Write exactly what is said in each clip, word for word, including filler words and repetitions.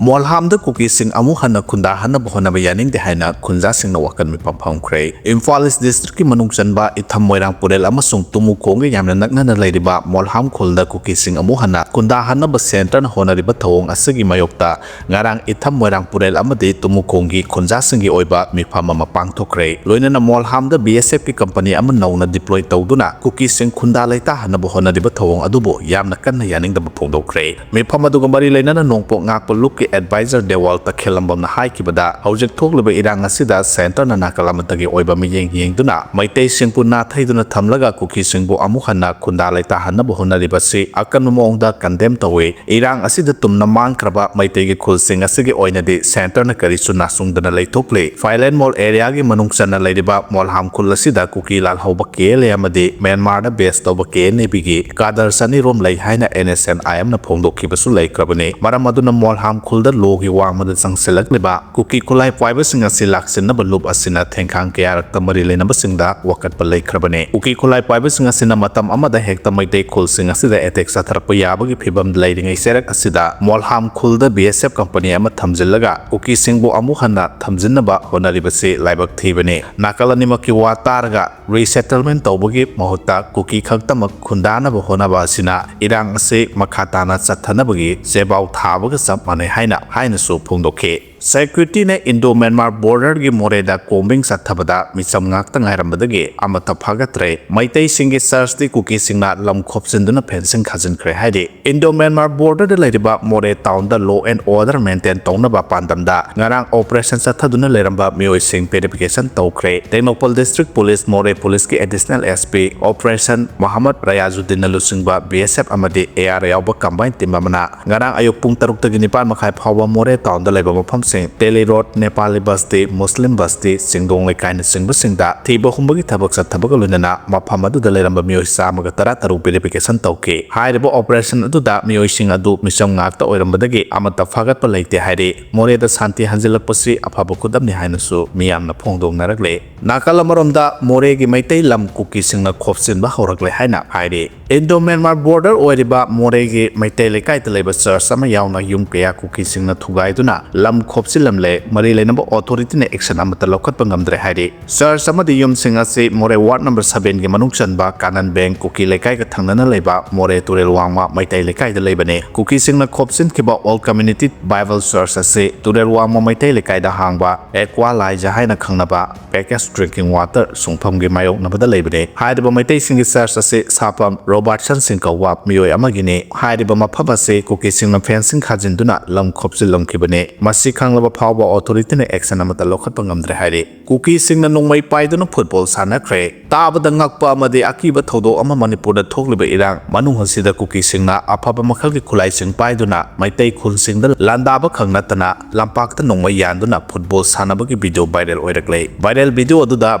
ꯃꯣꯜꯍꯥꯝꯗ ꯀꯨꯀꯤꯁꯤꯡ ꯑꯃꯨꯛ ꯍꯟꯅ ꯈꯨꯟꯗꯥꯍꯟꯅꯕ ꯍꯣꯠꯅꯕ ꯌꯥꯅꯤꯡꯗꯦ ꯍꯥꯏꯅ ꯈꯨꯟꯖꯥꯁꯤꯡꯅ ꯋꯥꯀꯟ ꯃꯤꯐꯝ ꯐꯝꯈ꯭ꯔꯦ꯫ ꯏꯝꯐꯥꯜ ꯏꯁ ꯗꯤꯁꯇ꯭ꯔꯤꯛꯀꯤ ꯃꯅꯨꯡ ꯆꯟꯕ ꯏꯊꯝ ꯃꯣꯏꯔꯥꯡ ꯄꯨꯔꯦꯜ ꯑꯃꯁꯨꯡ ꯇꯨꯃꯨꯈꯣꯡꯒ ꯌꯥꯝꯅ ꯅꯛꯅꯅ ꯂꯩꯔꯤꯕ ꯃꯣꯜꯍꯥꯝ ꯈꯨꯜꯗ ꯀꯨꯀꯤꯁꯤꯡ ꯑꯃꯨꯛ ꯍꯟꯅ ꯈꯨꯟꯗꯥꯍꯟꯅꯕ ꯁꯦꯟꯇꯔꯅ ꯍꯣꯠꯅꯔꯤꯕ ꯊꯧꯑꯣꯡ ꯑꯁꯤꯒꯤ ꯃꯥꯌꯣꯛꯇ ꯉꯔꯥꯡ ꯏꯊꯝ ꯃꯣꯏꯔꯥꯡ ꯄꯨꯔꯦꯜ ꯑꯃꯗꯤ ꯇꯨꯃꯨꯈꯣꯡꯒꯤ ꯈꯨꯟꯖꯥꯁꯤꯡꯒꯤ ꯑꯣꯏꯕ ꯃꯤꯐꯝ ꯑꯃ ꯄꯥꯡꯊꯣꯛꯈ꯭ꯔꯦ꯫ ꯂꯣꯏꯅꯅ ꯃꯣꯜꯍꯥꯝꯗ ꯕꯤ ꯑꯦꯁ ꯑꯦꯐꯀꯤ ꯀꯝꯄꯅꯤ ꯑꯃ ꯅꯧꯅ ꯗꯤꯄ꯭ꯂꯣꯏ ꯇꯧꯗꯨꯅ ꯀꯨꯀꯤꯁꯤꯡ ꯈꯨꯟꯗꯥ ꯂꯩꯇꯥꯍꯟꯅꯕ ꯍꯣꯠꯅꯔꯤꯕ ꯊꯧꯑꯣꯡ ꯑꯗꯨꯕꯨ ꯌꯥꯝꯅ ꯀꯟꯅ ꯌꯥꯅꯤꯡꯗꯕ ꯐꯣꯡꯗꯣꯛꯈ꯭ꯔꯦ꯫ ꯃꯤꯐꯝ ꯑꯗꯨꯒ ꯃꯔꯤ ꯂꯩꯅꯅ ꯅꯣꯡꯄꯣꯛ ꯉꯥꯛꯄ ꯂꯨꯞꯀꯤ ꯑꯦꯗꯚꯥꯏꯖꯔ ꯗꯦꯋꯥꯜ ꯇꯈꯦꯜꯂꯝꯕꯝꯅ ꯍꯥꯏꯈꯤꯕꯗ, ꯍꯧꯖꯤꯛ ꯊꯣꯛꯂꯤꯕ ꯏꯔꯥꯡ ꯑꯁꯤꯗ ꯁꯦꯟꯇꯔꯅ ꯅꯥꯀꯜ ꯑꯃꯠꯇꯒꯤ ꯑꯣꯏꯕ ꯃꯤꯠꯌꯦꯡ ꯌꯦꯡꯗꯨꯅ ꯃꯩꯇꯩꯁꯤꯡꯕꯨ ꯅꯥꯊꯩꯗꯨꯅ ꯊꯝꯂꯒ ꯀꯨꯀꯤꯁꯤꯡꯕꯨ ꯑꯃꯨꯛ ꯍꯟꯅ ꯈꯨꯟꯗꯥ ꯂꯩꯇꯥꯍꯟꯅꯕ ꯍꯣꯠꯅꯔꯤꯕꯁꯤ ꯑꯀꯟꯕ ꯃꯑꯣꯡꯗ ꯀꯟꯗꯦꯝ ꯇꯧꯏ꯫ ꯏꯔꯥꯡ ꯑꯁꯤꯗ ꯇꯨꯝꯅ ꯃꯥꯡꯈ꯭ꯔꯕ ꯃꯩꯇꯩꯒꯤ ꯈꯨꯜꯁꯤꯡ ꯑꯁꯤꯒꯤ ꯑꯣꯏꯅꯗꯤ ꯁꯦꯟꯇꯔꯅ ꯀꯔꯤꯁꯨ ꯅꯥꯁꯨꯡꯗꯅ ꯂꯩꯊꯣꯛꯂꯤ꯫ ꯐꯥꯏꯂꯦꯟ ꯃꯣꯜ ꯑꯦꯔꯤꯌꯥꯒꯤ ꯃꯅꯨꯡ ꯆꯟꯅ ꯂꯩꯔꯤꯕ ꯃꯣꯜꯍꯥꯝ ꯈꯨꯜ ꯑꯁꯤꯗ ꯀꯨꯀꯤ ꯂꯥꯜꯍꯧꯕ ꯀꯦ ꯑꯦꯜ ꯑꯦ ꯑꯃꯗꯤ ꯃ꯭ꯌꯥꯟꯃꯥꯔꯗ ꯕꯦꯁ ꯇꯧꯕ ꯀꯦ ꯑꯦꯟ ꯑꯦ ꯕꯤꯒꯤ ꯀꯥꯗꯔ ꯆꯅꯤꯔꯣꯝ ꯂꯩ ꯍꯥꯏꯅ ꯑꯦꯟ ꯑꯦꯁ ꯑꯦꯟ ꯑꯥꯏ ꯑꯦꯝꯅ ꯐꯣꯡꯗꯣꯛꯈꯤꯕꯁꯨ ꯂꯩꯈ꯭ꯔꯕꯅꯤ꯫ ꯃꯔꯝ ꯑꯗꯨꯅ ꯃꯣꯜꯍꯥꯝ ꯈꯨꯜꯗ ꯂꯣꯒꯤ ꯋꯥꯡꯃꯗ ꯆꯪꯁꯤꯜꯂꯛꯂꯤꯕ ꯀꯨꯀꯤ ꯈꯨꯠꯂꯥꯏ ꯄꯥꯏꯕꯁꯤꯡ ꯑꯁꯤ ꯂꯥꯛꯁꯤꯟꯅꯕ ꯂꯨꯞ ꯑꯁꯤꯅ ꯊꯦꯡꯈꯥꯡ ꯀꯌꯥꯔꯛꯇ ꯃꯔꯤ ꯂꯩꯅꯕꯁꯤꯡꯗ ꯋꯥꯀꯠꯄ ꯂꯩꯈ꯭ꯔꯕꯅꯤ꯫ ꯀꯨꯀꯤ ꯈꯨꯠꯂꯥꯏ ꯄꯥꯏꯕꯁꯤꯡ ꯑꯁꯤꯅ ꯃꯇꯝ ꯑꯃꯗ ꯍꯦꯛꯇ ꯃꯩꯇꯩ ꯈꯨꯜꯁꯤꯡ ꯑꯁꯤꯗ ꯑꯦꯇꯦꯛ ꯆꯠꯊꯔꯛꯄ ꯌꯥꯕꯒꯤ ꯐꯤꯕꯝ ꯂꯩꯔꯤꯉꯩ ꯆꯩꯔꯛ ꯑꯁꯤꯗ ꯃꯣꯜꯍꯥꯝ ꯈꯨꯜꯗ ꯕꯤ ꯑꯦꯁ ꯑꯦꯐ ꯀꯝꯄꯅꯤ ꯑꯃ ꯊꯝꯖꯤꯜꯂꯒ ꯀꯨꯀꯤꯁꯤꯡꯕꯨ ꯑꯃꯨꯛ ꯍꯟꯅ ꯊꯝꯖꯤꯟꯅꯕ ꯍꯣꯠꯅꯔꯤꯕꯁꯤ ꯂꯥꯏꯕꯛ ꯊꯤꯕꯅꯤ꯫ ꯅꯥꯀꯜ ꯑꯅꯤꯃꯛꯀꯤ ꯋꯥ ꯇꯥꯔꯒ ꯔꯤꯁꯦꯇꯜꯃꯦꯟ ꯇꯧꯕꯒꯤ ꯃꯍꯨꯠꯇ ꯀꯨꯀꯤ ꯈꯛꯇꯃꯛ ꯈꯨꯟꯗꯥꯅꯕ ꯍꯣꯠꯅꯕ ꯑꯁꯤꯅ ꯏꯔꯥꯡ ꯑꯁꯤ ꯃꯈꯥ ꯇꯥꯅ ꯆꯠꯊꯅꯕꯒꯤ ꯆꯦꯕꯥꯎ ꯊꯥꯕꯒ ꯆꯞ ꯃꯥꯟꯅꯩ ꯍꯥꯏꯅ ꯍꯥꯏꯅꯁꯨ ꯐꯣꯡꯗꯣꯛꯈꯤ꯫ ꯁꯦꯀ꯭ꯌꯨꯔꯤꯇꯤꯅ ꯏꯟꯗꯣ ꯃ꯭ꯌꯥꯟꯃꯥꯔ ꯕꯣꯔꯗꯔꯒꯤ ꯃꯣꯔꯦꯗ ꯀꯣꯝꯕꯤꯡ ꯆꯠꯊꯕꯗ ꯃꯤꯆꯝ ꯉꯥꯛꯇ ꯉꯥꯏꯔꯝꯕꯗꯒꯤ ꯑꯃꯠꯇ ꯐꯥꯒꯠꯇ꯭ꯔꯦ꯫ ꯃꯩꯇꯩꯁꯤꯡꯒꯤ ꯆꯔꯆꯇꯤ ꯀꯨꯀꯤꯁꯤꯡꯅ ꯂꯝ ꯈꯣꯞꯆꯤꯟꯗꯨꯅ ꯐꯦꯟꯁꯤꯡ ꯈꯥꯖꯤꯟꯈ꯭ꯔꯦ ꯍꯥꯏꯔꯤ꯫ ꯏꯟꯗꯣ ꯃ꯭ꯌꯥꯟꯃꯥꯔ ꯕꯣꯔꯗꯔꯗ ꯂꯩꯔꯤꯕ ꯃꯣꯔꯦ ꯇꯥꯎꯟꯗ law and order maintain ꯇꯧꯅꯕ ꯄꯥꯟꯗꯝꯗ ꯉꯔꯥꯡ ꯑꯣꯄꯔꯦꯁꯟ ꯆꯠꯊꯗꯨꯅ ꯂꯩꯔꯝꯕ ꯃꯤꯑꯣꯏꯁꯤꯡ ꯚꯦꯔꯤꯐꯤꯀꯦꯁꯟ ꯇꯧꯈ꯭ꯔꯦ꯫ ꯇꯦꯡꯅꯧꯄꯜ ꯗꯤꯁꯇ꯭ꯔꯤꯛ ꯄꯨꯂꯤꯁ, ꯃꯣꯔꯦ ꯄꯨꯂꯤꯁꯀꯤ additional S P operation Mohammad ꯔꯌꯥꯖꯨꯗꯤꯟꯅ ꯂꯨꯆꯤꯡꯕ ꯕꯤ ꯑꯦꯁ ꯑꯦꯐ ꯑꯃꯗꯤ ꯑꯦ ꯑꯥꯔ ꯌꯥꯎꯕ ꯀꯝꯕꯥꯏꯟ ꯇꯤꯝ ꯑꯃꯅ ꯉꯔꯥꯡ ꯑꯌꯨꯛ ꯄꯨꯡ ꯇꯔꯨꯛꯇꯒꯤ ꯅꯤꯄꯥꯟ ꯃꯈꯥꯏ ꯐꯥꯎꯕ ꯃꯣꯔꯦ ꯇꯥꯎꯟꯗ ꯂꯩꯕ ꯃꯐꯝꯁꯤꯡ, ꯇꯦꯂꯤ ꯔꯣꯗ, ꯅꯦꯄꯥꯂꯤ ꯕꯁꯇꯤ, ꯃꯨꯁꯂꯤꯝ ꯕꯁꯇꯤ, ꯆꯤꯡꯗꯣꯡ ꯂꯩꯀꯥꯏꯅꯆꯤꯡꯕꯁꯤꯡꯗ ꯊꯤꯕ ꯍꯨꯝꯕꯒꯤ ꯊꯕꯛ ꯆꯠꯊꯕꯒ ꯂꯣꯏꯅꯅ ꯃꯐꯝ ꯑꯗꯨꯗ ꯂꯩꯔꯝꯕ ꯃꯤꯑꯣꯏ ꯆꯥꯝꯃꯒ ꯇꯔꯥ ꯇꯔꯨꯛ ꯚꯦꯔꯤꯐꯤꯀꯦꯁꯟ ꯇꯧꯈꯤ꯫ ꯍꯥꯏꯔꯤꯕ ꯑꯣꯄꯔꯦꯁꯟ ꯑꯗꯨꯗ ꯃꯤꯑꯣꯏꯁꯤꯡ ꯑꯗꯨ ꯃꯤꯆꯝ ꯉꯥꯛꯇ ꯑꯣꯏꯔꯝꯕꯗꯒꯤ ꯑꯃꯠꯇ ꯐꯥꯒꯠꯄ ꯂꯩꯇꯦ ꯍꯥꯏꯔꯤ꯫ ꯃꯣꯔꯦꯗ ꯁꯥꯟꯇꯤ ꯍꯟꯖꯤꯜꯂꯛꯄꯁꯤ ꯑꯐꯕ ꯈꯨꯗꯝꯅꯤ ꯍꯥꯏꯅꯁꯨ ꯃꯤꯌꯥꯝꯅ ꯐꯣꯡꯗꯣꯛꯅꯔꯛꯂꯤ꯫ ꯅꯥꯀꯜ ꯑꯃꯔꯣꯝꯗ ꯃꯣꯔꯦꯒꯤ ꯃꯩꯇꯩ ꯂꯝ ꯀꯨꯀꯤꯁꯤꯡꯅ ꯈꯣꯞꯆꯤꯟꯕ ꯍꯧꯔꯛꯂꯦ ꯍꯥꯏꯅ ꯍꯥꯏꯔꯤ꯫ ꯏꯟꯗꯣ ꯃ꯭ꯌꯥꯟꯃꯥꯔ ꯕꯣꯔꯗꯔ ꯑꯣꯏꯔꯤꯕ ꯃꯣꯔꯦꯒꯤ ꯃꯩꯇꯩ ꯂꯩꯀꯥꯏꯗ ꯂꯩꯕ ꯆꯔꯆ ꯑꯃ ꯌꯥꯎꯅ ꯌꯨꯝ ꯀꯌꯥ ꯀꯨꯀꯤꯁꯤꯡꯅ ꯊꯨꯒꯥꯏꯗꯨꯅ ꯂꯝ ꯈꯣꯞꯆꯤꯜꯂꯝꯂꯦ꯫ ꯃꯔꯤ ꯂꯩꯅꯕ ꯑꯣꯊꯣꯔꯤꯇꯤꯅ ꯑꯦꯛꯁꯟ ꯑꯃꯠꯇ ꯂꯧꯈꯠꯄ ꯉꯝꯗ꯭ꯔꯦ ꯍꯥꯏꯔꯤ꯫ ꯆꯔꯆ ꯑꯃꯗꯤ ꯌꯨꯝꯁꯤꯡ ꯑꯁꯤ ꯃꯣꯔꯦ ꯋꯥꯔꯗ ꯅꯝꯕꯔ ꯁꯚꯦꯟꯒꯤ ꯃꯅꯨꯡ ꯆꯟꯕ ꯀꯥꯅꯟ ꯕꯦꯡ ꯀꯨꯀꯤ ꯂꯩꯀꯥꯏꯒ ꯊꯪꯅꯅ ꯂꯩꯕ ꯃꯣꯔꯦ ꯇꯨꯔꯦꯜ ꯋꯥꯡꯃ ꯃꯩꯇꯩ ꯂꯩꯀꯥꯏꯗ ꯂꯩꯕꯅꯤ꯫ ꯀꯨꯀꯤꯁꯤꯡꯅ ꯈꯣꯞꯆꯤꯟꯈꯤꯕ ꯑꯣꯜ ꯀꯝꯃ꯭ꯌꯨꯅꯤꯇꯤ ꯕꯥꯏꯕꯜ ꯆꯔꯆ ꯑꯁꯤ ꯇꯨꯔꯦꯜ ꯋꯥꯡꯃ ꯃꯩꯇꯩ ꯂꯩꯀꯥꯏꯗ ꯍꯥꯡꯕ ꯑꯦꯀ꯭ꯋꯥ ꯂꯥꯏꯖ ꯍꯥꯏꯅ ꯈꯪꯅꯕ ꯄꯦꯀꯦꯖ ꯗ꯭ꯔꯤꯡꯀꯤꯡ ꯋꯥꯇꯔ ꯁꯨꯡꯐꯝꯒꯤ ꯃꯥꯌꯣꯛꯅꯕꯗ ꯂꯩꯕꯅꯤ꯫ ꯍꯥꯏꯔꯤꯕ ꯃꯩꯇꯩꯁꯤꯡꯒꯤ ꯆꯔꯆ ꯑꯁꯤ ꯁꯥꯐꯝ ꯔꯣꯕꯥꯔꯠꯁꯟ ꯁꯤꯡ ꯀꯧꯕ ꯃꯤꯑꯣꯏ ꯑꯃꯒꯤꯅꯤ꯫ ꯍꯥꯏꯔꯤꯕ ꯃꯐꯝ ꯑꯁꯤ ꯀꯨꯀꯤꯁꯤꯡꯅ ꯐꯦꯟꯁꯤꯡ ꯈꯥꯖꯤꯟꯗꯨꯅ ꯂꯝ ꯈꯣꯞꯆꯤꯜꯂꯝꯈꯤꯕꯅꯤ꯫ ꯃꯁꯤ ꯈꯪꯂꯕ ꯐꯥꯎꯕ ꯑꯣꯊꯣꯔꯤꯇꯤꯅ ꯑꯦꯛꯁꯟ ꯑꯃꯠꯇ ꯂꯧꯈꯠꯄ ꯉꯝꯗ꯭ꯔꯦ ꯍꯥꯏꯔꯤ꯫ ꯀꯨꯀꯤꯁꯤꯡꯅ ꯅꯣꯡꯃꯩ ꯄꯥꯏꯗꯨꯅ ꯐꯨꯠꯕꯣꯜ ꯁꯥꯟꯅꯈ꯭ꯔꯦ꯫ ꯇꯥꯕꯗ ꯉꯛꯄ ꯑꯃꯗꯤ ꯑꯀꯤꯕ ꯊꯧꯗꯣꯛ ꯑꯃ ꯃꯅꯤꯄꯨꯔꯗ ꯊꯣꯛꯂꯤꯕ ꯏꯔꯥꯡ ꯃꯅꯨꯡ ꯑꯁꯤꯗ ꯀꯨꯀꯤꯁꯤꯡꯅ ꯑꯐꯕ ꯃꯈꯜꯒꯤ ꯈꯨꯠꯂꯥꯏꯁꯤꯡ ꯄꯥꯏꯗꯨꯅ ꯃꯩꯇꯩ ꯈꯨꯜꯁꯤꯡꯗ ꯂꯥꯟꯗꯥꯕ ꯈꯛ ꯅꯠꯇꯅ ꯂꯝꯄꯥꯛꯇ ꯅꯣꯡꯃꯩ ꯌꯥꯟꯗꯨꯅ ꯐꯨꯠꯕꯣꯜ ꯁꯥꯟꯅꯕꯒꯤ ꯚꯤꯗꯤꯑꯣ ꯚꯥꯏꯔꯦꯜ ꯑꯣꯏꯔꯛꯂꯦ꯫ ꯚꯥꯏꯔꯦꯜ ꯚꯤꯗꯤꯑꯣ ꯑꯗꯨꯗ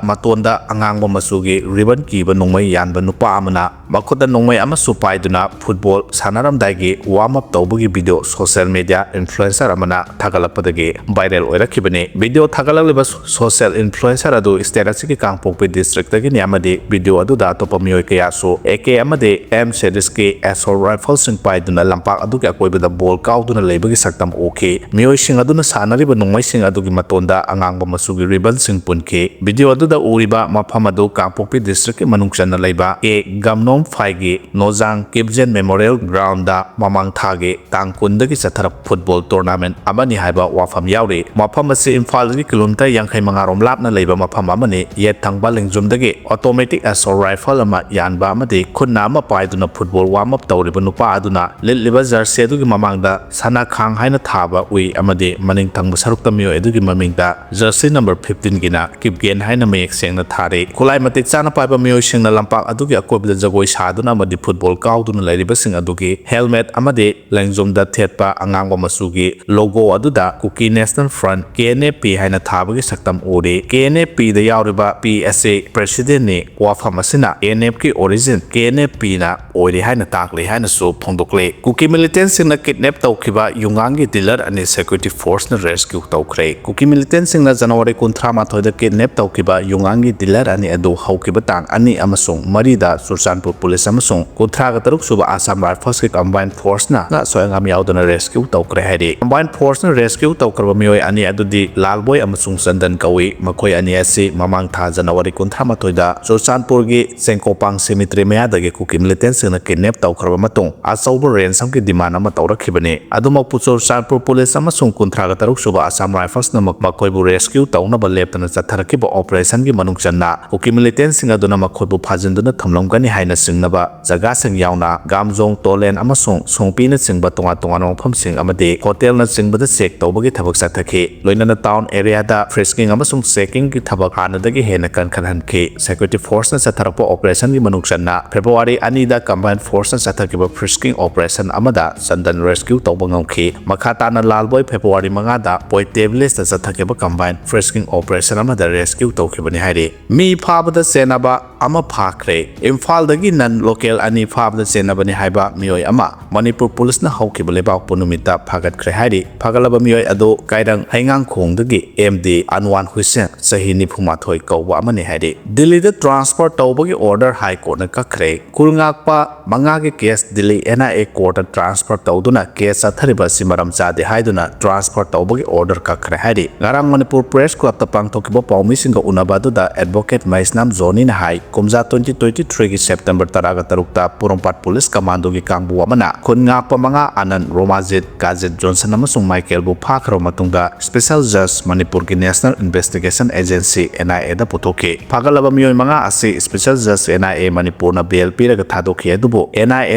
ꯃꯇꯣꯟꯗ ꯑꯉꯥꯡꯕ ꯃꯆꯨꯒꯤ ꯔꯤꯕꯟ ꯀꯤꯕ ꯅꯣꯡꯃꯩ ꯌꯥꯟꯕ ꯅꯨꯄꯥ ꯑꯃꯅ ꯃꯈꯨꯠꯇ ꯅꯣꯡꯃꯩ ꯑꯃꯁꯨ ꯄꯥꯏꯗꯨꯅ ꯐꯨꯠꯕꯣꯜ ꯁꯥꯟꯅꯔꯝꯗꯥꯏꯒꯤ ꯋꯥꯔꯝ ꯑꯞ ꯇꯧꯕꯒꯤ ꯚꯤꯗꯤꯑꯣ ꯁꯣꯁꯤꯌꯦꯜ ꯃꯤꯗꯤꯌꯥ ꯏꯟꯐ꯭ꯂꯨꯑꯦꯟꯁꯔ ꯑꯃꯅ ꯊꯥꯒꯠꯂꯛꯄꯗꯒꯤ ꯚꯥꯏꯔꯦꯜ ꯑꯣꯏꯔꯛꯈꯤꯕꯅꯤ꯫ ꯚꯤꯗꯤꯑꯣ ꯊꯥꯒꯠꯂꯛꯂꯤꯕ ꯁꯣꯁꯤꯌꯦꯜ ꯏꯟꯐ꯭ꯂꯨꯑꯦꯟꯁꯔ ꯑꯗꯨ ꯁ꯭ꯇꯦꯠ ꯑꯁꯤꯒꯤ ꯀꯥꯡꯄꯣꯛꯄꯤ ꯗꯤꯁꯇ꯭ꯔꯤꯛꯇꯒꯤꯅꯤ ꯑꯃꯗꯤ ꯚꯤꯗꯤꯑꯣ ꯑꯗꯨꯗ ꯑꯇꯣꯞꯄ ꯃꯤꯑꯣꯏ ꯀꯌꯥꯁꯨ ꯑꯦ ꯀꯦ ꯑꯃꯗꯤ ꯑꯦꯝ ꯁꯦꯔꯤꯁꯀꯤ ꯑꯦꯁꯣꯜ ꯔꯥꯏꯐꯜꯁꯤꯡ ꯄꯥꯏꯗꯨꯅ ꯂꯝꯄꯥꯛ ꯑꯗꯨꯒꯤ ꯑꯀꯣꯏꯕꯗ ꯕꯣꯜ ꯀꯥꯎꯗꯨꯅ ꯂꯩꯕꯒꯤ ꯁꯛꯇꯝ ꯎꯈꯤ꯫ ꯃꯤꯑꯣꯏꯁꯤꯡ ꯑꯗꯨꯅ ꯁꯥꯟꯅꯔꯤꯕ ꯅꯣꯡꯃꯩꯁꯤꯡ ꯑꯗꯨꯒꯤ ꯃꯇꯣꯟꯗ ꯑꯉꯥꯡꯕ ꯃꯆꯨꯒꯤ ꯔꯤꯕꯟꯁꯤꯡ ꯄꯨꯟꯈꯤ꯫ ꯚꯤꯗꯤꯑꯣ ꯑꯗꯨꯗ ꯎꯔꯤꯕ ꯃꯐꯝ ꯑꯗꯨ ꯀꯥꯡꯄꯣꯛꯄꯤ ꯗꯤꯁꯇ꯭ꯔꯤꯛꯀꯤ ꯃꯅꯨꯡ ꯆꯟꯅ ꯂꯩꯕ ꯀꯦ ꯒꯝꯅꯣꯝ ꯐꯥꯏꯒꯤ ꯅꯣꯖꯥꯡ ꯀꯤꯞꯖꯦꯟ ꯃꯦꯃꯣꯔꯤꯌꯦꯜ ꯒ꯭ꯔꯥꯎꯟꯗ ꯃꯃꯥꯡ ꯊꯥꯒꯤ ꯇꯥꯡ ꯀꯨꯟꯗꯒꯤ ꯆꯠꯊꯔꯛꯄ ꯐꯨꯠꯕꯣꯜ ꯇꯣꯔꯅꯥꯃꯦꯟꯠ ꯑꯃꯅꯤ ꯍꯥꯏꯕ ꯋꯥꯐꯝ ꯌꯥꯎꯔꯤ꯫ ꯃꯐꯝ ꯑꯁꯤ ꯏꯝꯐꯥꯜꯗꯒꯤ ꯀꯤꯂꯣꯃꯤꯇꯔ ꯌꯥꯡꯈꯩ ꯃꯉꯥ ꯔꯣꯝ ꯂꯥꯞꯅ ꯂꯩꯕ ꯃꯐꯝ ꯑꯃꯅꯤ꯫ ꯌꯦꯠ ꯊꯪꯕ ꯂꯦꯡꯖꯨꯝꯗꯒꯤ ꯑꯣꯇꯣꯃꯦꯇꯤꯛ ꯑꯦꯁꯣꯜ ꯔꯥꯏꯐꯜ ꯑꯃ ꯌꯥꯟꯕ ꯑꯃꯗꯤ ꯈꯨꯠꯅ ꯑꯃ ꯄꯥꯏꯗꯨꯅ ꯐꯨꯠꯕꯣꯜ ꯋꯥꯔꯝ ꯑꯞ ꯇꯧꯔꯤꯕ ꯅꯨꯄꯥ ꯑꯗꯨꯅ ꯂꯤꯠꯂꯤꯕ ꯖꯔꯁꯤ ꯑꯗꯨꯒꯤ ꯃꯃꯥꯡꯗ ꯁꯅꯥꯈꯥꯡ ꯍꯥꯏꯅ ꯊꯥꯕ ꯎꯏ ꯑꯃꯗꯤ ꯃꯅꯤꯡ ꯊꯪꯕ ꯁꯔꯨꯛꯇ ꯃꯤꯑꯣꯏ ꯑꯗꯨꯒꯤ ꯃꯃꯤꯡꯗ ꯖꯔꯁꯤ ꯅꯝꯕꯔ ꯐꯤꯐꯇꯤꯟꯒꯤꯅ ꯀꯤꯞꯒꯦꯟ ꯍꯥꯏꯅ ꯃꯌꯦꯛ ꯁꯦꯡꯅ ꯊꯥꯔꯤ꯫ ꯈꯨꯠꯂꯥꯏ ꯃꯇꯤꯛ ꯆꯥꯅ ꯄꯥꯏꯕ ꯃꯤꯑꯣꯏꯁꯤꯡꯅ ꯂꯝꯄꯥꯛ ꯑꯗꯨꯒꯤ ꯑꯀꯣꯏꯕꯗ ꯖꯒꯣꯏ ꯁꯥꯗꯨꯅ ꯑꯃꯗꯤ ꯐꯨꯠꯕꯣꯜ ꯀꯥꯎꯗꯨꯅ ꯂꯩꯔꯤꯕꯁꯤꯡ ꯑꯗꯨꯒꯤ ꯍꯦꯜꯃꯦꯠ ꯑꯃꯗꯤ ꯂꯦꯡꯖꯨꯝꯗ ꯊꯦꯠꯄ ꯑꯉꯥꯡꯕ ꯃꯆꯨꯒꯤ ꯂꯣꯒꯣ ꯑꯗꯨꯗ Kuki national front, K N F P, ꯍꯥꯏꯅ ꯊꯥꯕꯒꯤ ꯁꯛꯇꯝ ꯎꯔꯤ꯫ ꯀꯦ ꯑꯦꯟ ꯑꯦꯐ ꯄꯤꯗ ꯌꯥꯎꯔꯤꯕ ꯄꯤ ꯑꯁꯤ ꯄ꯭ꯔꯦꯁꯤꯗꯦꯟꯠꯅꯤ꯫ ꯋꯥꯐꯝ ꯑꯁꯤꯅ ꯀꯦ ꯑꯦꯟ ꯑꯦꯐꯀꯤ ꯑꯣꯔꯤꯖꯤꯟ ꯀꯦ ꯑꯦꯟ ꯑꯦꯐ ꯄꯤꯅ ꯑꯣꯏꯔꯤ ꯍꯥꯏꯅ ꯇꯥꯛꯂꯤ ꯍꯥꯏꯅꯁꯨ ꯐꯣꯡꯗꯣꯛꯂꯤ꯫ ꯀꯨꯀꯤ ꯃꯤꯂꯤꯇꯦꯟꯠꯁꯤꯡꯅ ꯀꯤꯗꯅꯦꯞ ꯇꯧꯈꯤꯕ ꯌꯨꯉꯥꯡꯒꯤ ꯗꯤꯂꯔ ꯑꯅꯤ ꯁꯦꯀ꯭ꯌꯨꯔꯤꯇꯤ ꯐꯣꯔꯁꯅ ꯔꯦꯁꯀ꯭ꯌꯨ ꯇꯧꯈ꯭ꯔꯦ꯫ ꯀꯨꯀꯤ ꯃꯤꯂꯤꯇꯦꯟꯠꯁꯤꯡꯅ ꯖꯅꯋꯥꯔꯤ ꯀꯨꯟꯊ꯭ꯔꯥ ꯃꯥꯊꯣꯏꯗ ꯀꯤꯗꯅꯦꯞ ꯇꯧꯈꯤꯕ ꯌꯨꯉꯥꯡꯒꯤ ꯗꯤꯂꯔ ꯑꯅꯤ ꯑꯗꯨ ꯍꯧꯈꯤꯕ ꯇꯥꯡ ꯑꯅꯤ ꯑꯃꯁꯨꯡ ꯃꯔꯤꯗ ꯆꯨꯔꯆꯥꯟꯄꯨꯔ ꯄꯨꯂꯤꯁ ꯑꯃꯁꯨꯡ ꯀꯨꯟꯊ꯭ꯔꯥꯒ ꯇꯔꯨꯛ ꯁꯨꯕ Assam Riflesꯀꯤ combined forceꯅ ꯑꯁꯣꯏ ꯑꯉꯥꯝ ꯌꯥꯎꯗꯅ rescue ꯇꯧꯈ꯭ꯔꯦ ꯍꯥꯏꯔꯤ꯫ Combined forceꯅ rescue ꯇꯧꯈ꯭ꯔꯕ ꯃꯤꯑꯣꯏ ꯑꯅꯤ ꯑꯗꯨꯗꯤ ꯂꯥꯜꯕꯣꯏ ꯑꯃꯁꯨꯡ ꯆꯟꯗꯟ ꯀꯧꯏ꯫ ꯃꯈꯣꯏ ꯑꯅꯤ ꯑꯁꯤ ꯃꯃꯥꯡ ꯊꯥ January ꯀꯨꯟꯊ꯭ꯔꯥ ꯃꯥꯊꯣꯏꯗ ꯆꯨꯔꯆꯥꯟꯄꯨꯔꯒꯤ ꯆꯦꯡꯀꯣꯄꯥꯡ cemetery ꯃꯌꯥꯗꯒꯤ ꯀꯨꯀꯤ militantꯁꯤꯡꯅ kidnap ꯇꯧꯈ꯭ꯔꯕ ꯃꯇꯨꯡ ꯑꯆꯧꯕ ransom ꯒꯤ demand ꯑꯃ ꯇꯧꯔꯛꯈꯤꯕꯅꯤ꯫ ꯑꯗꯨꯃꯛꯄꯨ ꯆꯨꯔꯆꯥꯟꯄꯨꯔ police ꯑꯃꯁꯨꯡ ꯀꯨꯟꯊ꯭ꯔꯥꯒ ꯇꯔꯨꯛ ꯁꯨꯕ Assam Riflesꯅ ꯃꯈꯣꯏꯕꯨ rescue ꯇꯧꯅꯕ ꯂꯦꯞꯇꯅ ꯆꯠꯊꯔꯛꯈꯤꯕ operationꯒꯤ ꯃꯅꯨꯡ ꯆꯟꯅ ꯀꯨꯀꯤ militantꯁꯤꯡ ꯑꯗꯨꯅ ꯃꯈꯣꯏꯕꯨ ꯐꯥꯖꯤꯟꯗꯨꯅ ꯊꯝꯂꯝꯒꯅꯤ ꯍꯥꯏꯅ ꯆꯤꯡꯅꯕ ꯖꯒꯥꯁꯤꯡ ꯌꯥꯎꯅ ꯒꯥꯝꯖꯣꯡ, ꯇꯣꯂꯦꯟ ꯑꯃꯁꯨꯡ ꯁꯣꯡꯄꯤꯅꯆꯤꯡꯕ ꯇꯣꯉꯥꯟ ꯇꯣꯉꯥꯟꯕ ꯃꯐꯝꯁꯤꯡ ꯑꯃꯗꯤ hotelꯅꯆꯤꯡꯕꯗ check ꯇꯧꯕꯒꯤ ꯊꯕꯛ ꯆꯠꯊꯈꯤ꯫ ꯂꯣꯏꯅꯅ town areaꯗ frisking ꯑꯃꯁꯨꯡ checkingꯒꯤ ꯊꯕꯛ ꯍꯥꯟꯅꯗꯒꯤ ꯍꯦꯟꯅ ꯀꯟꯈꯠꯍꯟꯈꯤ꯫ Security forceꯅ ꯆꯠꯊꯔꯛꯄ operationꯒꯤ ꯃꯅꯨꯡ ꯆꯟꯅ February ꯑꯅꯤꯗ combined forceꯅ ꯆꯠꯊꯈꯤꯕ frisking operation ꯑꯃꯗ ꯆꯟꯗꯟ rescue ꯇꯧꯕ ꯉꯝꯈꯤ꯫ ꯃꯈꯥ ꯇꯥꯅ ꯂꯥꯜꯕꯣꯏ February ꯃꯉꯥꯗ ꯄꯣꯏꯇꯦ villageꯇ ꯆꯠꯊꯈꯤꯕ combined frisking operation ꯑꯃꯗ rescue ꯇꯧꯈꯤꯕꯅꯤ ꯍꯥꯏꯔꯤ꯫ ꯃꯤ ꯐꯥꯕꯗ ꯆꯦꯟꯅꯕ ꯑꯃ ꯐꯥꯈ꯭ꯔꯦ꯫ ꯏꯝꯐꯥꯜꯗꯒꯤ non local ꯑꯅꯤ ꯐꯥꯕꯗ ꯆꯦꯟꯅꯕꯅꯤ ꯍꯥꯏꯕ ꯃꯤꯑꯣꯏ ꯑꯃ ꯃꯅꯤꯄꯨꯔ policeꯅ ꯍꯧꯈꯤꯕ ꯂꯩꯕꯥꯛꯄꯣꯛꯄ ꯅꯨꯃꯤꯠꯇ ꯐꯥꯒꯠꯈ꯭ꯔꯦ ꯍꯥꯏꯔꯤ꯫ ꯐꯥꯒꯠꯂꯕ ꯃꯤꯑꯣꯏ ꯑꯗꯨ ꯀꯥꯏꯔꯪ ꯍꯩꯉꯥꯡꯈꯣꯡꯗꯒꯤ M D ꯑꯟꯋꯥꯟ ꯍꯨꯏꯁꯦꯟ, ꯆꯍꯤ ꯅꯤꯐꯨ ꯃꯥꯊꯣꯏ ꯀꯧꯕ ꯑꯃꯅꯤ ꯍꯥꯏꯔꯤ꯫ ꯗꯤꯜꯂꯤꯗ transfer ꯇꯧꯕꯒꯤ order High Courtꯅ ꯀꯛꯈ꯭ꯔꯦ꯫ ꯈꯨꯜ ꯉꯥꯛꯄ ꯃꯉꯥꯒꯤ case Delhi N I A courtꯇ transfer ꯇꯧꯗꯨꯅ case ꯆꯠꯊꯔꯤꯕ ꯑꯁꯤ ꯃꯔꯝ ꯆꯥꯗꯦ ꯍꯥꯏꯗꯨꯅ transfer ꯇꯧꯕꯒꯤ order ꯀꯛꯈ꯭ꯔꯦ ꯍꯥꯏꯔꯤ꯫ ꯉꯔꯥꯡ ꯃꯅꯤꯄꯨꯔ Press Clubꯇ ꯄꯥꯡꯊꯣꯛꯈꯤꯕ ꯄꯥꯎꯃꯤꯁꯤꯡꯒ ꯎꯅꯕ ꯑꯗꯨꯗ advocate ꯃꯍꯦꯁꯅꯥꯝ ꯖꯣꯅꯤꯅ ꯍꯥꯏ, ꯀꯨꯝꯖꯥ twenty twenty threeꯒꯤ September ꯇꯔꯥꯒ ꯇꯔꯨꯛꯇ ꯄꯣꯔꯣꯝꯄꯥꯠ police commandoꯒꯤ ꯀꯥꯡꯕꯨ ꯑꯃꯅ ꯈꯨꯟ ꯉꯥꯛꯄ ꯃꯉꯥ ꯑꯅꯟ, ꯔꯣꯃꯥꯖꯤꯠ, ꯀꯥꯖꯤꯠ, ꯖꯣꯟꯁꯟ ꯑꯃꯁꯨꯡ ꯃꯥꯏꯀꯦꯜꯕꯨ ꯐꯥꯈ꯭ꯔꯕ ꯃꯇꯨꯡꯗ special judge ꯃꯅꯤꯄꯨꯔꯒꯤ National Investigation Agency N I Aꯗ ꯄꯨꯊꯣꯛꯈꯤ꯫ ꯐꯥꯒꯠꯂꯕ ꯃꯤꯑꯣꯏ ꯃꯉꯥ ꯑꯁꯤ special judge N I A ꯃꯅꯤꯄꯨꯔꯅ bail ꯄꯤꯔꯒ ꯊꯥꯗꯣꯛꯈꯤ꯫ ꯑꯗꯨꯕꯨ N I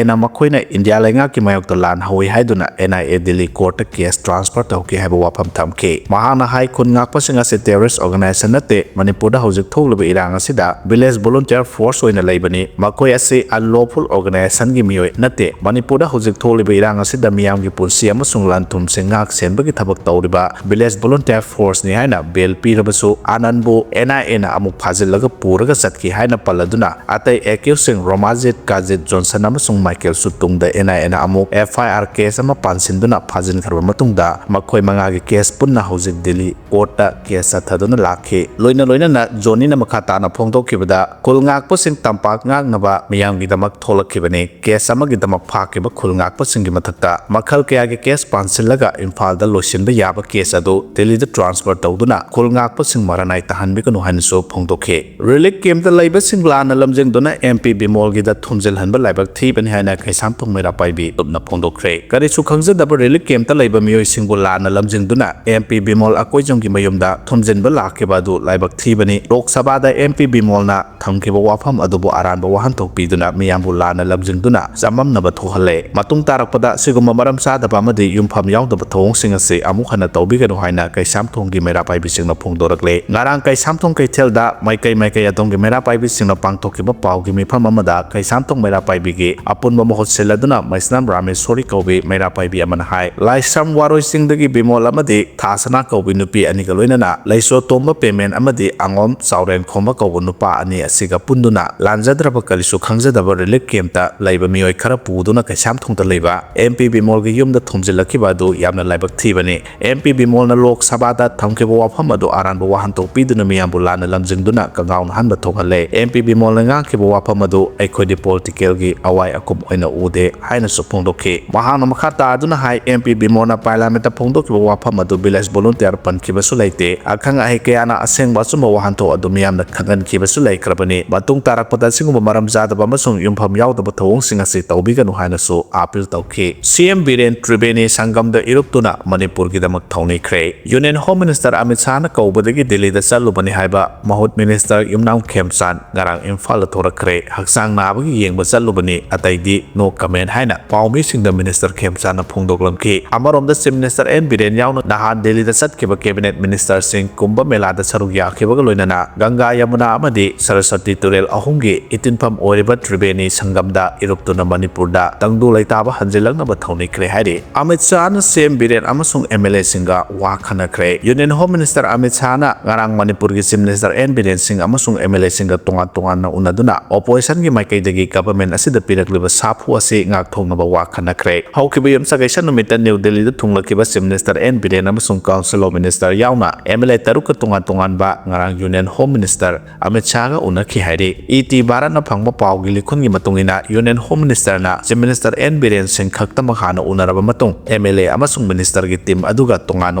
Aꯅ ꯃꯈꯣꯏꯅ ꯏꯟꯗꯤꯌꯥ ꯂꯩꯉꯥꯛꯀꯤ ꯃꯥꯌꯣꯛꯇ ꯂꯥꯟ ꯍꯧꯏ ꯍꯥꯏꯗꯨꯅ N I A Delhi courtꯇ case transfer ꯇꯧꯈꯤ ꯍꯥꯏꯕ ꯋꯥꯐꯝ ꯊꯝꯈꯤ꯫ ꯃꯍꯥꯛꯅ ꯍꯥꯏ, ꯈꯨꯟ ꯉꯥꯛꯄꯁꯤꯡ ꯑꯁꯤ terrorist organization ꯅꯠꯇꯦ꯫ ꯃꯅꯤꯄꯨꯔꯗ ꯍꯧꯖꯤꯛ ꯊꯣꯛꯂꯤꯕ ꯏꯔꯥꯡ ꯑꯁꯤꯗ village volunteer force ꯑꯣꯏꯅ ꯂꯩꯕꯅꯤ꯫ ꯃꯈꯣꯏ ꯑꯁꯤ unlawful organizationꯒꯤ ꯃꯤꯑꯣꯏ ꯅꯠꯇꯦ꯫ ꯃꯅꯤꯄꯨꯔꯗ ꯍꯧꯖꯤꯛ ꯊꯣꯛꯂꯤꯕ ꯏꯔꯥꯡ ꯑꯁꯤꯗ ꯃꯤꯌꯥꯝꯒꯤ ꯄꯨꯟꯁꯤ ꯑꯃꯁꯨꯡ ꯂꯟ ꯊꯨꯝꯁꯤꯡ ꯉꯥꯛ ꯁꯦꯟꯕꯒꯤ ꯊꯕꯛ ꯇꯧꯔꯤꯕ village volunteer forceꯅꯤ ꯍꯥꯏꯅ bail ꯄꯤꯔꯕꯁꯨ ꯑꯅꯟꯕꯨ N I Aꯅ ꯑꯃꯨꯛ ꯐꯥꯖꯤꯜꯂꯒ ꯄꯨꯔꯒ ꯆꯠꯈꯤ ꯍꯥꯏꯅ ꯄꯜꯂꯗꯨꯅ ꯑꯇꯩ accusedꯁꯤꯡ ꯔꯣꯃꯥꯖꯤꯠ, ꯀꯥꯖꯤꯠ, ꯖꯣꯟꯁꯟ ꯑꯃꯁꯨꯡ ꯃꯥꯏꯀꯦꯜꯁꯨ ꯇꯨꯡꯗ N I Aꯅ ꯑꯃꯨꯛ F I R case ꯑꯃ ꯄꯥꯟꯁꯤꯟꯗꯨꯅ ꯐꯥꯖꯤꯟꯈ꯭ꯔꯕ ꯃꯇꯨꯡꯗ ꯃꯈꯣꯏ ꯃꯉꯥꯒꯤ case ꯄꯨꯟꯅ ꯍꯧꯖꯤꯛ ꯗꯤꯜꯂꯤ courtꯇ case ꯆꯠꯊꯗꯨꯅ ꯂꯥꯛꯈꯤ꯫ ꯂꯣꯏꯅ ꯂꯣꯏꯅꯅ ꯖꯣꯅꯤꯅ ꯃꯈꯥ ꯇꯥꯅ ꯐꯣꯡꯗꯣꯛꯈꯤꯕꯗ, ꯈꯨꯜ ꯉꯥꯛꯄꯁꯤꯡ ꯇꯝꯄꯥꯛ ꯉꯥꯛꯅꯕ ꯃꯤꯌꯥꯝ ꯒꯤꯗꯃꯛ ꯊꯣꯛꯂꯛꯈꯤꯕꯅꯤ꯫ ꯀꯦꯁ ꯑꯃꯒꯤꯗꯃꯛ ꯐꯥꯈꯤꯕ ꯈꯨꯜ ꯉꯥꯛꯄꯁꯤꯡꯒꯤ ꯃꯊꯛꯇ ꯃꯈꯜ ꯀꯌꯥꯒꯤ ꯀꯦꯁ ꯄꯥꯟꯁꯤꯜꯂꯒ ꯏꯝꯐꯥꯜꯗ ꯂꯣꯏꯁꯤꯟꯕ ꯌꯥꯕ ꯀꯦꯁ ꯑꯗꯨ ꯗꯤꯜꯂꯤꯗ ꯇ꯭ꯔꯥꯟꯁꯐꯔ ꯇꯧꯗꯨꯅ ꯈꯨꯜ ꯉꯥꯛꯄꯁꯤꯡ ꯃꯔꯥꯅꯥꯏ ꯇꯥꯍꯟꯕꯤꯒꯅꯨ ꯍꯥꯏꯅꯁꯨ ꯐꯣꯡꯗꯣꯛꯈꯤ꯫ ꯔꯤꯂꯤꯐ ꯀꯦꯝꯞꯇ ꯂꯩꯕꯁꯤꯡ ꯂꯥꯟꯅ ꯂꯝꯖꯤꯡꯗꯨꯅ ꯑꯦꯝ ꯄꯤ ꯕꯤꯃꯣꯜꯒꯤꯗ ꯊꯨꯝꯖꯤꯜꯍꯟꯕ ꯂꯥꯏꯕꯛ ꯊꯤꯕꯅꯤ ꯍꯥꯏꯅ ꯀꯩꯁꯥꯝꯊꯣꯡ ꯃꯩꯔꯥ ꯄꯥꯏꯕꯤ ꯂꯨꯞꯅ ꯐꯣꯡꯗꯣꯛꯈ꯭ꯔꯦ꯫ ꯀꯔꯤꯁꯨ ꯈꯪꯖꯗꯕ ꯔꯤꯂꯤꯐ ꯀꯦꯝꯞꯇ ꯂꯩꯕ ꯃꯤꯑꯣꯏꯁꯤꯡꯕꯨ ꯂꯥꯟꯅ ꯂꯝꯖꯤꯡꯗꯨꯅ ꯑꯦꯝ ꯄꯤ ꯕꯤꯃꯣꯜ ꯑꯀꯣꯏꯖꯝꯒꯤ ꯃꯌꯨꯝꯗ ꯊꯨꯝꯖꯤꯟꯕ ꯂꯥꯛꯈꯤꯕ ꯑꯗꯨ ꯂꯥꯏꯕꯛ ꯊꯤꯕꯅꯤ꯫ ꯂꯣꯛ ꯁꯚꯥꯗ ꯑꯦꯝ ꯄꯤ ꯕꯤꯃꯣꯜꯅ ꯊꯝꯈꯤꯕ ꯋꯥꯐꯝ ꯑꯗꯨꯕꯨ ꯑꯔꯥꯟꯕ ꯋꯥꯍꯟꯊꯣꯛ ꯄꯤꯗꯨꯅ ꯃꯤꯌꯥꯝꯕꯨ ꯂꯥꯟꯅ ꯂꯝꯖꯤꯡꯗꯨꯅ ꯆꯃꯝꯅꯕ ꯊꯣꯛꯍꯜꯂꯦ꯫ ꯃꯇꯨꯡ ꯇꯥꯔꯛꯄꯗ ꯑꯁꯤꯒꯨꯝꯕ ꯃꯔꯝ ꯆꯥꯗꯕ ꯑꯃꯗꯤ ꯌꯨꯝꯐꯝ ꯌꯥꯎꯗꯕ ꯊꯧꯑꯣꯡꯁꯤꯡ ꯑꯁꯤ ꯑꯃꯨꯛ ꯍꯟꯅ ꯇꯧꯕꯤꯒꯅꯨ ꯍꯥꯏꯅ ꯀꯩꯁꯥꯝꯊꯣꯡꯒꯤ ꯃꯩꯔꯥ ꯄꯥꯏꯕꯤꯁꯤꯡꯅ ꯐꯣꯡꯗꯣꯔꯛꯂꯦ꯫ ꯉꯔꯥꯡ ꯀꯩꯁꯥꯝꯊꯣꯡ ꯀꯩꯊꯦꯜꯗ ꯃꯥꯏꯀꯩ ꯃꯥꯏꯀꯩ ꯑꯗꯣꯝꯒꯤ ꯃꯩꯔꯥ ꯄꯥꯏꯕꯤꯁꯤꯡꯅ ꯄꯥꯡꯊꯣꯛꯈꯤꯕ ꯄꯥꯎꯒꯤ ꯃꯤꯐꯝ ꯑꯃꯗ ꯀꯩꯁꯥꯝꯊꯣꯡ ꯃꯩꯔꯥ ꯄꯥꯏꯕꯤꯒꯤ ꯑꯄꯨꯟꯕ ꯃꯍꯨꯠ ꯁꯤꯜꯂꯗꯨꯅ ꯃꯩꯁꯅꯥꯝ ꯔꯥꯃꯦꯁꯣꯔꯤ ꯀꯧꯕꯤ ꯃꯩꯔꯥ ꯄꯥꯏꯕꯤ ꯑꯃꯅ ꯍꯥꯏ, ꯂꯥꯏꯁ꯭ꯔꯝ ꯋꯥꯔꯣꯏꯁꯤꯡꯗꯒꯤ ꯕꯤꯃꯣꯜ ꯑꯃꯗꯤ ꯊꯥꯁꯅꯥ ꯀꯧꯕꯤ ꯅꯨꯄꯤ ꯑꯅꯤꯒ ꯂꯣꯏꯅꯅ ꯂꯩꯁꯣ ꯇꯣꯝꯕ ꯄꯦꯃꯦꯟ ꯑꯃꯗꯤ ꯑꯉꯣꯝ ꯆꯥꯎꯔꯦꯟ ꯈꯣꯝꯕ ꯀꯧꯕ ꯅꯨꯄꯥ ꯑꯅꯤ ꯑꯁꯤꯒ ꯄꯨꯟꯗꯨꯅ ꯂꯥꯟꯖꯗ꯭ꯔꯕ ꯀꯔꯤꯁꯨ ꯈꯪꯖꯗꯕ ꯔꯤꯂꯤꯐ ꯀꯦꯝꯞꯇ ꯂꯩꯕ ꯃꯤꯑꯣꯏ ꯈꯔ ꯄꯨꯗꯨꯅ ꯀꯩꯁꯥꯝꯊꯣꯡꯗ ꯂꯩꯕ ꯑꯦꯝ ꯄꯤ ꯕꯤꯃꯣꯜꯒꯤ ꯌꯨꯝꯗ ꯊꯣꯝꯖꯤꯜꯂꯛꯈꯤꯕ ꯑꯗꯨ ꯌꯥꯝꯅ ꯂꯥꯏꯕꯛ ꯊꯤꯕꯅꯤ꯫ ꯑꯦꯝ ꯄꯤ ꯕꯤꯃꯣꯜꯅ ꯂꯣꯛ ꯁꯚꯥꯗ ꯊꯝꯈꯤꯕ ꯋꯥꯐꯝ ꯑꯗꯨ ꯑꯔꯥꯟꯕ ꯋꯥꯍꯟꯊꯣꯛ ꯄꯤꯗꯨꯅ ꯃꯤꯌꯥꯝꯕꯨ ꯂꯥꯟꯅ ꯂꯝꯖꯤꯡꯗꯨꯅ ꯀꯪꯒꯥꯎꯅꯍꯟꯕ ꯊꯣꯛꯍꯜꯂꯦ꯫ ꯑꯦꯝ ꯄꯤ ꯕꯤꯃꯣꯜꯅ ꯉꯥꯡꯈꯤꯕ ꯋꯥꯐꯝ ꯑꯗꯨ ꯑꯩꯈꯣꯏꯗꯤ ꯄꯣꯂꯤꯇꯤꯀꯦꯜꯒꯤ ꯑꯋꯥꯏ ꯑꯀꯨꯝ ꯑꯣꯏꯅ ꯎꯗꯦ ꯍꯥꯏꯅꯁꯨ ꯐꯣꯡꯗꯣꯛꯈꯤ꯫ ꯃꯍꯥꯛꯅ ꯃꯈꯥ ꯇꯥꯗꯨꯅ ꯍꯥꯏ, ꯑꯦꯝ ꯄꯤ ꯕꯤꯃꯣꯜꯅ ꯄꯥꯔꯂꯤꯌꯥꯃꯦꯟꯠꯇ ꯐꯣꯡꯗꯣꯛꯈꯤꯕ ꯋꯥꯐꯝ ꯑꯗꯨ ꯚꯤꯂꯦꯖ ꯚꯣꯂꯨꯟꯇꯤꯌꯔ ꯄꯟꯈꯤꯕꯁꯨ ꯂꯩꯇꯦ꯫ ꯑꯈꯪ ꯑꯍꯩ ꯀꯌꯥꯅ ꯑꯁꯦꯡꯕ ꯑꯆꯨꯝꯕ ꯋꯥꯍꯟꯊꯣꯛ ꯑꯗꯨ ꯃꯤꯌꯥꯝꯅ ꯈꯪꯍꯟꯈꯤꯕꯁꯨ ꯂꯩꯈ꯭ꯔꯕꯅꯤ꯫ ꯃꯇꯨꯡ ꯇꯥꯔꯛꯄꯗ ꯑꯁꯤꯒꯨꯝꯕ ꯃꯔꯝ ꯆꯥꯗꯕ ꯑꯃꯁꯨꯡ ꯌꯨꯝꯐꯝ ꯌꯥꯎꯗꯕ ꯊꯧꯑꯣꯡꯁꯤꯡ ꯑꯁꯤ ꯇꯧꯕꯤꯒꯅꯨ ꯍꯥꯏꯅꯁꯨ ꯑꯥꯄꯤꯜ ꯇꯧꯈꯤ꯫ ꯁꯤ ꯑꯦꯝ ꯕꯤꯔꯦꯟ ꯇ꯭ꯔꯤꯕꯦꯅꯤ ꯁꯪꯒꯝꯗ ꯏꯔꯨꯞꯇꯨꯅ ꯃꯅꯤꯄꯨꯔꯒꯤꯗꯃꯛ ꯊꯧꯅꯤꯈ꯭ꯔꯦ꯫ ꯌꯨꯅꯤꯌꯟ ꯍꯣꯝ ꯃꯤꯅꯤꯁꯇꯔ ꯑꯃꯤꯠ ꯁꯥꯍꯅ ꯀꯧꯕꯗꯒꯤ ꯗꯤꯜꯂꯤꯗ ꯆꯠꯂꯨꯕꯅꯤ ꯍꯥꯏꯕ ꯃꯍꯨꯠ ꯃꯤꯅꯤꯁꯇꯔ ꯌꯨꯝꯅꯥꯝ ꯈꯦꯝꯆꯥꯟ ꯉꯔꯥꯡ ꯏꯝꯐꯥꯜꯗ ꯊꯣꯔꯛꯈ꯭ꯔꯦ꯫ ꯍꯛꯆꯥꯡ ꯅꯥꯕꯒꯤ ꯌꯦꯡꯕ ꯆꯠꯂꯨꯕꯅꯤ, ꯑꯇꯩꯗꯤ no comment ꯍꯥꯏꯅ ꯄꯥꯎꯃꯤꯁꯤꯡꯗ ꯃꯤꯅꯤꯁꯇꯔ ꯈꯦꯝꯆꯥꯟꯅ ꯐꯣꯡꯗꯣꯛꯂꯝꯈꯤ꯫ ꯑꯃꯔꯣꯝꯗ ꯆꯤꯐ ꯃꯤꯅꯤꯁꯇꯔ ꯑꯦꯟ ꯕꯤꯔꯦꯟ ꯌꯥꯎꯅ ꯅꯍꯥꯟ ꯗꯤꯜꯂꯤꯗ ꯆꯠꯈꯤꯕ ꯀꯦꯕꯤꯅꯦꯠ ꯃꯤꯅꯤꯁꯇꯔꯁꯤꯡ ꯀꯨꯝꯚ ꯃꯦꯂꯥꯗ ꯁꯔꯨꯛ ꯌꯥꯈꯤꯕꯒ ꯂꯣꯏꯅꯅ ꯒꯪꯒꯥ, ꯌꯃꯨꯅꯥ ꯑꯃꯗꯤ ꯁꯔꯁꯋꯇꯤ ꯇꯨꯔꯦꯜ ꯑꯍꯨꯝꯒꯤ ꯏꯇꯤꯟꯐꯝ ꯑꯣꯏꯔꯤꯕ ꯇ꯭ꯔꯤꯕꯦꯅꯤ ꯁꯪꯒꯝꯗ ꯏꯔꯨꯞꯇꯨꯅ ꯃꯅꯤꯄꯨꯔꯗ ꯇꯪꯗꯨ ꯂꯩꯇꯥꯕ ꯍꯟꯖꯤꯜꯂꯛꯅꯕ ꯊꯧꯅꯤꯈ꯭ꯔꯦ ꯍꯥꯏꯔꯤ꯫ ꯑꯃꯤꯠ ꯁꯥꯍꯅ ꯁꯤ ꯑꯦꯝ ꯕꯤꯔꯦꯟ ꯑꯃꯁꯨꯡ ꯑꯦꯝ ꯑꯦꯜ ꯑꯦꯁꯤꯡꯒ ꯋꯥ ꯈꯟꯅꯈ꯭ꯔꯦ꯫ ꯌꯨꯅꯤꯌꯟ ꯍꯣꯝ ꯃꯤꯅꯤꯁꯇꯔ ꯑꯃꯤꯠ ꯁꯥꯍꯅ ꯉꯔꯥꯡ ꯃꯅꯤꯄꯨꯔꯒꯤ ꯆꯤꯐ ꯃꯤꯅꯤꯁꯇꯔ ꯑꯦꯟ ꯕꯤꯔꯦꯟ ꯁꯤꯡ ꯑꯃꯁꯨꯡ ꯑꯦꯝ ꯑꯦꯜ ꯑꯦꯁꯤꯡꯒ ꯇꯣꯉꯥꯟ ꯇꯣꯉꯥꯟꯅ ꯎꯅꯗꯨꯅ ꯑꯣꯄꯣꯖꯤꯁꯟꯒꯤ ꯃꯥꯏꯀꯩꯗꯒꯤ ꯒꯚꯔꯟꯃꯦꯟꯠ ꯑꯁꯤꯗ ꯄꯤꯔꯛꯂꯤꯕ ꯁꯥꯐꯨ ꯑꯁꯤ ꯉꯥꯛꯊꯣꯛꯅꯕ ꯋꯥ ꯈꯟꯅꯈ꯭ꯔꯦ꯫ ꯍꯧꯈꯤꯕ ꯌꯨꯝꯁꯀꯩꯁ ꯅꯨꯃꯤꯠꯇ ꯅ꯭ꯌꯨ ꯗꯤꯜꯂꯤꯗ ꯊꯨꯡꯂꯈꯤꯕ ꯆꯤꯐ ꯃꯤꯅꯤꯁꯇꯔ ꯑꯦꯟ ꯕꯤꯔꯦꯟ ꯑꯃꯁꯨꯡ ꯀꯥꯎꯟꯁꯤꯜ ꯑꯣꯐ ꯃꯤꯅꯤꯁꯇꯔ ꯌꯥꯎꯅ ꯑꯦꯝ ꯑꯦꯜ ꯑꯦ ꯇꯔꯨꯛꯀ ꯇꯣꯉꯥꯟ ꯇꯣꯉꯥꯟꯕ ꯉꯔꯥꯡ ꯌꯨꯅꯤꯌꯟ ꯍꯣꯝ ꯃꯤꯅꯤꯁꯇꯔ ꯑꯃꯤꯠ ꯁꯥꯍꯒ ꯎꯅꯈꯤ ꯍꯥꯏꯔꯤ꯫ ꯏ ꯇꯤ ꯚꯥꯔꯠꯅ ꯐꯪꯕ ꯄꯥꯎꯒꯤ ꯈꯨꯟꯒꯤ ꯃꯇꯨꯡ ꯏꯟꯅ, Union Home Minister ꯅ Chief Minister N ꯕꯤꯔꯦꯟ ꯁꯤꯡ ꯈꯛꯇꯃꯛ ꯍꯥꯟꯅ ꯎꯅꯔꯕ ꯃꯇꯨꯡ, M L A ꯑꯃꯁꯨꯡ minister ꯒꯤ team ꯑꯗꯨꯒ ꯇꯣꯉꯥꯟꯅ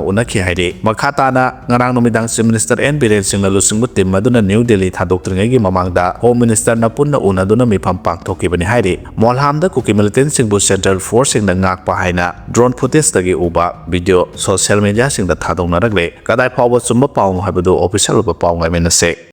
ꯎꯅꯈꯤ ꯍꯥꯏꯔꯤ꯫ ꯃꯈꯥ ꯇꯥꯅ ꯉꯔꯥꯡ ꯅꯨꯃꯤꯗꯥꯡ Chief Minister N ꯕꯤꯔꯦꯟ ꯁꯤꯡꯅ ꯂꯨꯆꯤꯡꯕ team ꯑꯗꯨꯅ ꯅ꯭ꯌꯨ ꯗꯦꯜꯂꯤ ꯊꯥꯗꯣꯛꯇ꯭ꯔꯤꯉꯩꯒꯤ ꯃꯃꯥꯡꯗ Home Minister ꯅ ꯄꯨꯟꯅ ꯎꯅꯗꯨꯅ ꯃꯤꯐꯝ ꯄꯥꯡꯊꯣꯛꯈꯤꯕꯅꯤ ꯍꯥꯏꯔꯤ꯫ ꯃꯣꯜꯍꯥꯝꯗ ꯀꯨꯀꯤ militant ꯁꯤꯡꯕꯨ central force ꯁꯤꯡꯅ ꯉꯥꯛꯄ ꯍꯥꯏꯅ drone footage ꯇꯒꯤ ꯎꯕ video social media ꯁꯤꯡꯗ ꯊꯥꯗꯣꯛꯅꯔꯛꯂꯦ꯫ ꯀꯗꯥꯏ ꯐꯥꯎꯕ ꯆꯨꯝꯕ ꯄꯥꯎꯅꯣ ꯍꯥꯏꯕꯗꯨ official ꯑꯣꯏꯕ ꯄꯥꯎ ꯉꯥꯏꯃꯤꯟꯅꯁꯦ꯫